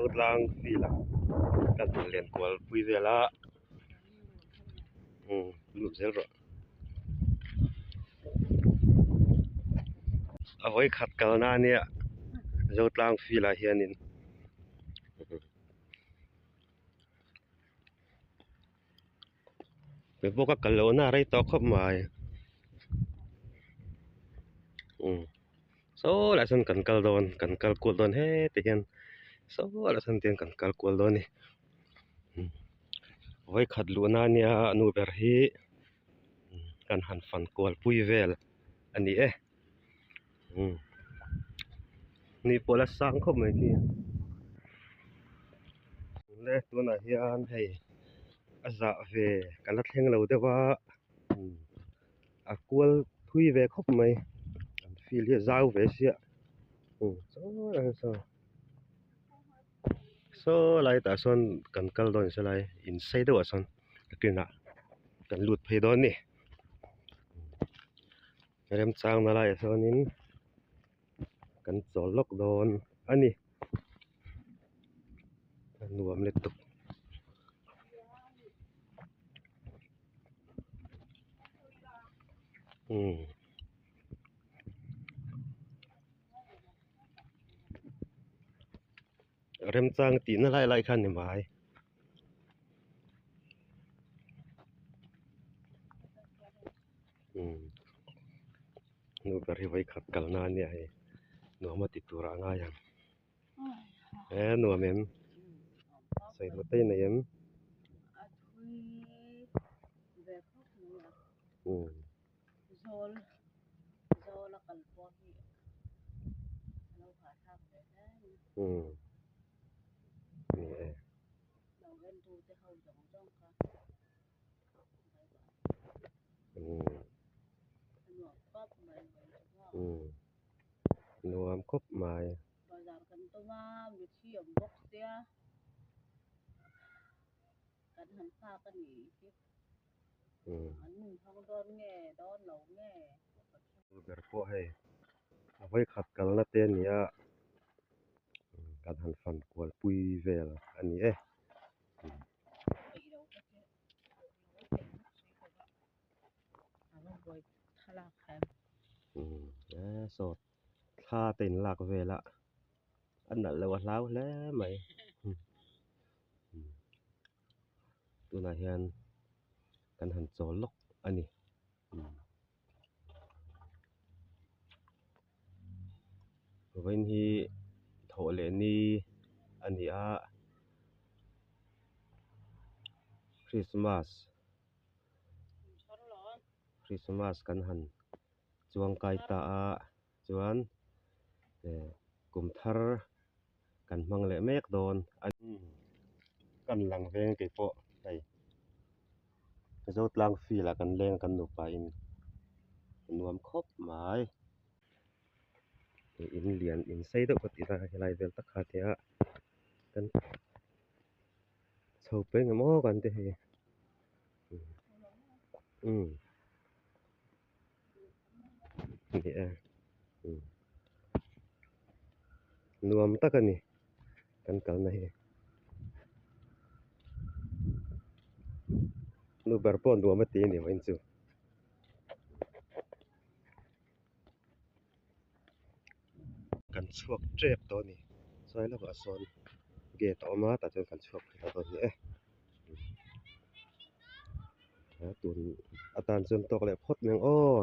Zotlang field ah kan han len kual pui vel a umm lut zel rawh a vawikhat kalna ania Zotlang field ah hianin. Kei pawh ka kal lohna a rei tawh khawp mai umm saw lai sawn kan kal dawn kan kal kual dawn heti hian saw lai sawn tihian kan kal kual dawn a ni vawikhat luhna ania a nu ber hi kan han fan kual pui vel a ni e umm ni pawh la sang khawp mai khi le tunah hian hei a zah ve ka la thleng lo deuh a umm a kual thui ve khawp mai an field hi a zau ve sia umm saw saw lai tah sawn kan kal dawn salai in sei deuhah sawn nakinah kan lut phei dawn a ni. Remchang na laiah sawnin kan chawl lawk dawn a ni a nuam lutuk. Umm remchang tihna lai lai kha a ni mai. Umm nu ber hi vawikhat kalna a nia hei nuam a ti turah a ngai ang he nuam em sawi hmu te i nei em umm. Umm ni e. Nuam khawp mai. Bazar kan tum a mithi awm bawk sia kan han nghak a ni hi an nun hawng dawn nge dawn lo nge. Ber pawh hei a vawikhat kalna te a ni a kan han fan kual pui vel a ni e. Saw thla te in lak vel a a nalh loh a hlau hle mai tunah hian kan han chawl lawk a ni. Vawiin hi thawh leh ni a ni a Christmas Christmas kan han chuang kai ta a chuan eh kum thar kan hmang leh mek dawn a ni kan lang veng kei pawh hei. Zotlang field ah kan leng a kan nupa in a nuam khawp mai in lian in sei deuh ka tih lai kha helai vel tak kha a tia kan chho peng emaw aw kan ti hei umm ni e umm nuam tak a ni. kan kalna hi nu ber pawh nuam a ti a ni mahin chu kan chhuak tep tawh a ni chuai lawkah sawn gate a awm a tah chuan kan chhuak phei ta dawn a ni e tun atan chuan tawk leh phawt mai ang aw.